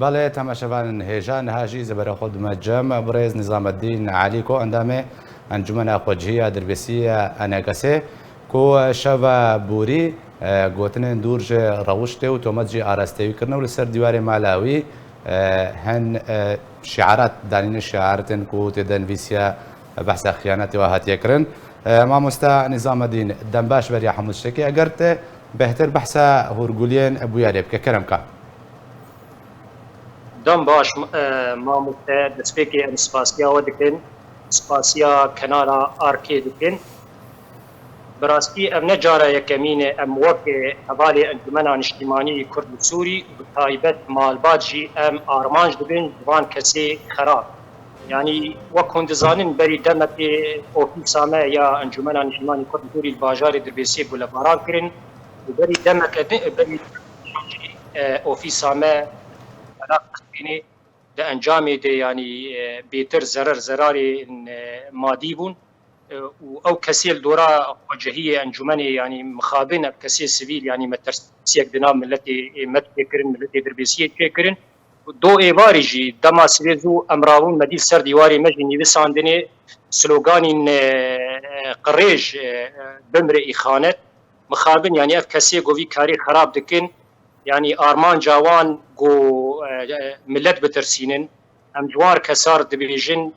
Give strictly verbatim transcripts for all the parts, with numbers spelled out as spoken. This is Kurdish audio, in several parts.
Belê, temaşevanên hêja, niha jî zêberê xwe dime cem birêz Nîzameddîn Elî, ku endamê Encûmena Xwecihî ya Dirbêsî ya Enegesê, ku şeva borî, e, gotinên dûr ji rewiştê û tomet jî arasteyî kirine û li ser dîwarê mala wî, e, hin, e, şiarat danîne, şiaretên ku tê de nivîsiya behsa xiyanetê wa hatiye kirin. E, mamosta Nîzameddîn, dem baş beriya hemû tiştekê. Eger te bêhtir behsa hûrguliyên bûyerê bike, kerem ka. Dem baş, e, mamoste, destpêkê em spasiya we dikin, spasiya kenala Arkê dikin. Bi rastî ev ne cara yekemîn e em wek, e, hevalê Encûmena Niştîmanî Kurd li Sûrî û bi taybet malbat jî em armanc dibin ji van kesê xerab. Yanî wek hûn dizanin berî demekê ofîsa me ya Encûmena Niştîmanî Kurd li Sûrî li bajarê Dirbêsiyê gulebaran kirin û berî demeke din, berî e, ofîsa me Iraq qirkînê di encamê de, yanî, e, bêtir zerer zerarên, e, madî bûn, e, û ew kesê li dora xwecihiyê encûmenê, yanî mixabin ev kesê sivîl, yanî metirsiyek di nav miletê, e, me çêkirin, miletê Dirbêsiyê çêkirin. Do êvarî jî dema sibê zû em rabûn me dî li ser dîwarê me jî nivîsandinê sloganîn, e, qirêj, e, bimre îxanet. Mixabin, yanî ev kesê ku vî karî xerab dikin, yanî armanca wan ku, e, e, milet bitirsînin, em ji wan kesar dibêjin,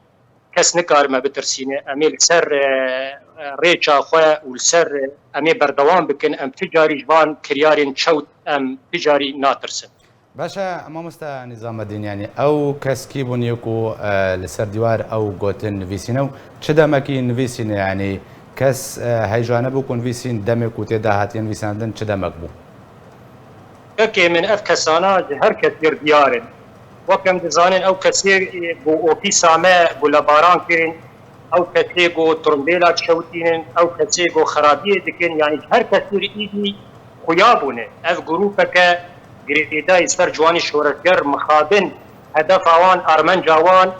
kes nikare me bitirsîne. Em ê li ser, e, e, rêça xwe û li ser, e, em ê berdewam bikin. Em ti carî ji van kiryarên çewt em ti carî natirsin. Baş e, mamosta Nîzameddîn, yanî ew kes kî bûn yê ku, e, li ser dîwar ew gotin nivîsîne û çi demekî nivîsîne, yanî kes, e, heyja nebû ku nivîsîn demê ku tê de hatiye nivîsandin çi demek bû? Kekê min, ev kesana ji her kesî re diyar in. Wek em dizanin ew kesê, e, ku ofîsa me gulebaran kirin, ew kesê ku tirimbêla dişewitînin, ew kesê ku xerabiyê dikin, yanî ji her kesî re îdî xuya bûne. Ev grûpeke girêdayî ser ciwanî şoreşger mixabin, hedefa wan, armenca wan,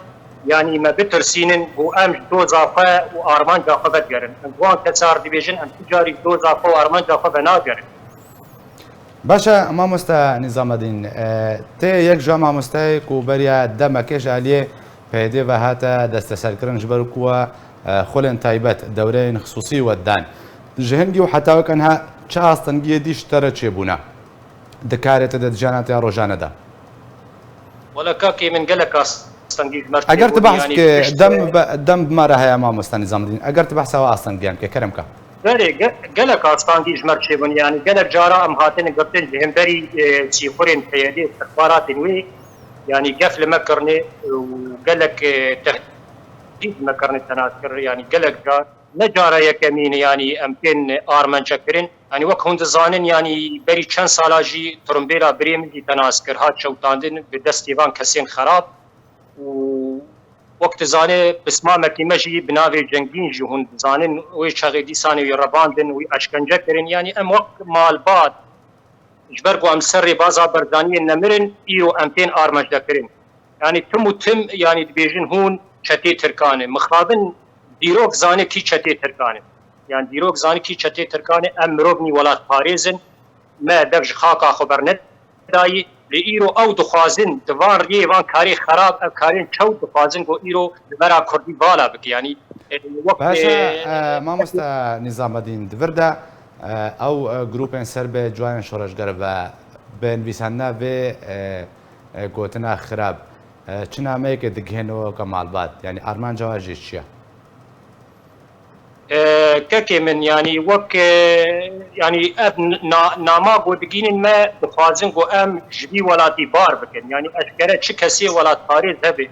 yanî me bitirsînin ku em ji doza xwe û armanca xwe vedigerin. Em ji wan kesa re dibêjin, em ti carî ji doza xwe û armanca xwe venagerin. Baş e, mamosta Nîzamedîn, e, tê yek ji mamosteyê ku beriya demekê ji aliyê P Y D'ê ve hate desteserkirin, ji ber ku we, e, xulên taybet, dewreyên xisûsî we dan. Ji hingî û heta weke niha çi astengiyê dî ji te re çêbûne? Di karê te de, di jiyana te ya rojane de? Wele kakê min, gelek astengî ji me re çêbûne. Eger tu behs bike, yanî pişt dem bi, dem bi me re heye mamosta Nîzamedîn. Eger tu behsa we astengiyan bike, kerem ke. Belê, ge-, gelek astengî ji me re çêbûn. Yanî gelek cara em hatin girtin ji hemberî, e, sîxurên P Y D, istixbaratên wê, yanî gef li me kirine û gelek, e, tehdît ji me kirine tenaz kir. Yanî gelek car, ne cara yekemîn e, yanî em tên armence kirin. Yanî wek hûn dizanin, yanî berî çend sala jî tirimbêla birê min jî tenaz kir, hat şewitandin bi destê van kesên xerab. Û wek dizane, pismamekî me jî bi navê Cengîn jî hûn dizanin, wê çaxê dîsanê wî rebandin, wî eşkence kirin. Yanî em wek malbat, ji ber ku em li ser rêbaza Barzaniyê nemirin, îro em tên armencekirin. Yanî tim û tim, yanî dibêjin hûn çetê Tirkan e. Mixabin dîrok zane kî çetê Tirkan e. Yanî dîrok zane kî çetê Tirkan e, em mirovnî welatparêz in. Me dev ji xaka xwe berne dayî, lê îro ew dixwazin di van riyê van karê xerab, ev karên çewt dixwazin ku îro di vera kurdî vala bike. Yanî, e, wek, Baş e, e, e, mamosta Nîzamedîn, di vir de, e, ew, e, grûpên ser bi ciwanên şoreşger ve bi nivîsandina vê, e, e, gotina xirab, e, çi nameyekê digihêne we weke malbat? Yanî armanca we jî çi ye? E, kekê min, yanî wek, e, yanî ev na-, nama ku digînin me, dixwazin ku em ji vî welatî bar bikin. Yanî eşkere çi kesê welatparêz hebe,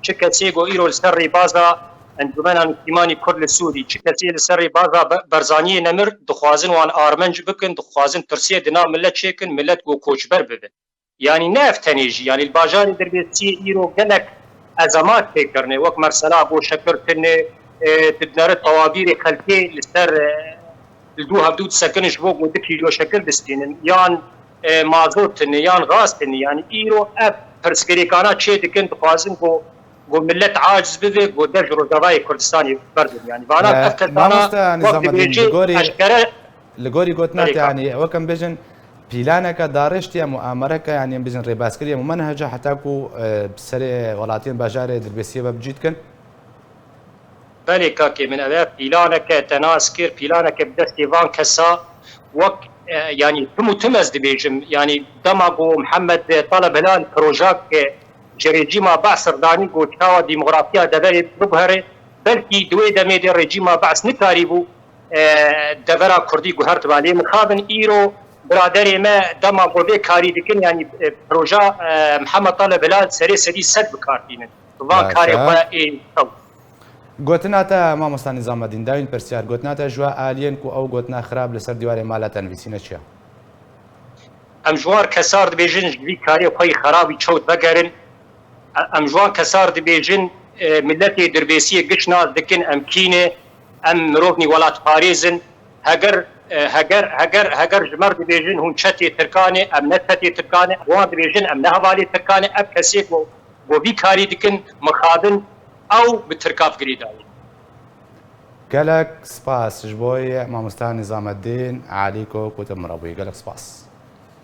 çi kesê ku îro li ser rêbaza Encûmena Niştîmanî Kurd li Sûrî, çi kesê li ser rêbaza Be-, Barzaniyê nemir, dixwazin wan armenc bikin, dixwazin tirsiyê di nav milet çêkin, milet ku koçber bibe. Yanî ne ev tenê jî, yanî li bajarê Dirbêsiyê îro gelek ezemat tê kirine, wek mesela goşekirtinê, e, tu dinere tewabîrê xelkê li ser, e, li dû hevdû disekinin ji bo ku du kîlo şekir distînin, yan, e, mazot tine, yan gaz tine. Yanî îro ev pirsgirêkana çê dikin, dixwazin ku, ku milet aciz bibe, ku dev ji Rojavayê Kurdistanê berdin. Yanî vana, e, ev kesana mamoste wek Nîzamedîn, dibêje li gorî, eşkere li gorî gotina te, yanî wek em bêjin, Pîlaneke darêştiye, muamereke, yanî em bijin rêbazkiriye û menheca heta ku, e, bi serê welatiyên bajarê dirbêsiyê ve bi cî dikin? Belê kakê min, ev e pîlaneke te nas kir, pîlaneke bi destê van kesa wek, e, yanî tim û tim ez dibêjim, yanî dema ku Mihemed Taleb Hilal projak, e, ji rejîma Be'sir danî ku çawa demografiya deverê biguhere, belkî di wê demê de rejîma Be's nikarîbû, e, devera kurdî guhertiba. Lê mixabin îro biraderê me dema ku vê karî dikin, yanî, e, proja, e, Mihemed Taleb Hilal serê sedî sed bi kar tînin. Van karê xwe ê ew. Gotina te, mamosta Nîzamedîn, dawîn pirsyar, gotina te ji we aliyên ku ew gotina xirab li ser dîwarê mala te nivîsîne çi ye? Em ji wan kesar dibêjin, ji vî karê xwe yî xerabî çewt vegerin. E-, em ji wan kesar dibêjin, e, miletê dirbêsiyê giş nas dikin, em kî ne, em mirovnî welatparêz in. Heger, e, heger, heger, heger ji me re dibêjin, hûn çetê Tirkan e, em ne çetê Tirkan e, wan dibêjin, em ne hevalê Tirkan e, ev kesê ku, ku vî karî dikin, mixabin, ew bi Tirka bi girêdayî. Gelek spas ji bo yê mamosta Nîzamedîn Elîko ku tu min re bûyî. Gelek spas.